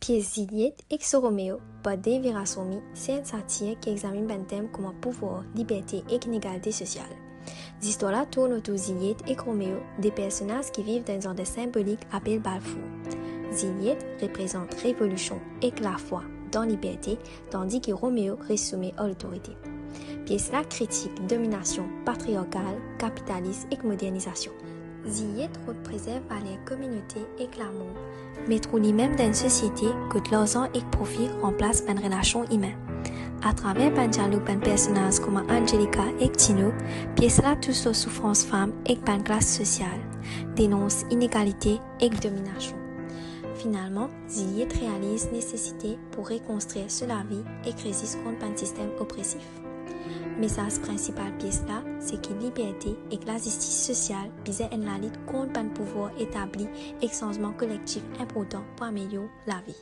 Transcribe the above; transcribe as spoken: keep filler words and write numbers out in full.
Pies Ziliet ek so Romeo, par Dev Virahsawmy, se enn satir ki examinn bann tem kouma pouvwar, liberte ek inegalite sosial. Zistwar la tourn otour Ziliet ek Romeo, de personaz ki viv dan enn zardin sinbolik apel Balfour. Ziliet reprezant revolision ek lafwa dan liberte, tandi ki Romeo res soumet ar lotorite. Pies la kritik dominasion patriarkal, kapitalis ek modernizasion. Ziliet rod prezerv valer kominote ek lamour, me trouv limem dan enn sosiete kot larzan ek profi ranplas bann relasion imin. Atraver bann dialog bann personaz kouma Angelica ek Tino, pies la tous lor soufrans fam ek bann klas sosial, denons inegalite ek dominasion. Finalman, Ziliet realiz nesesite pou rekonstrir so lavi ek rezis kont bann sistem opresif. Mesaz prinsipal pies la, se ki liberte ek lazistis sosial bizin enn lalit kont bann pouvwar etabli ek sanzman kolektif inportan pou amelior lavi.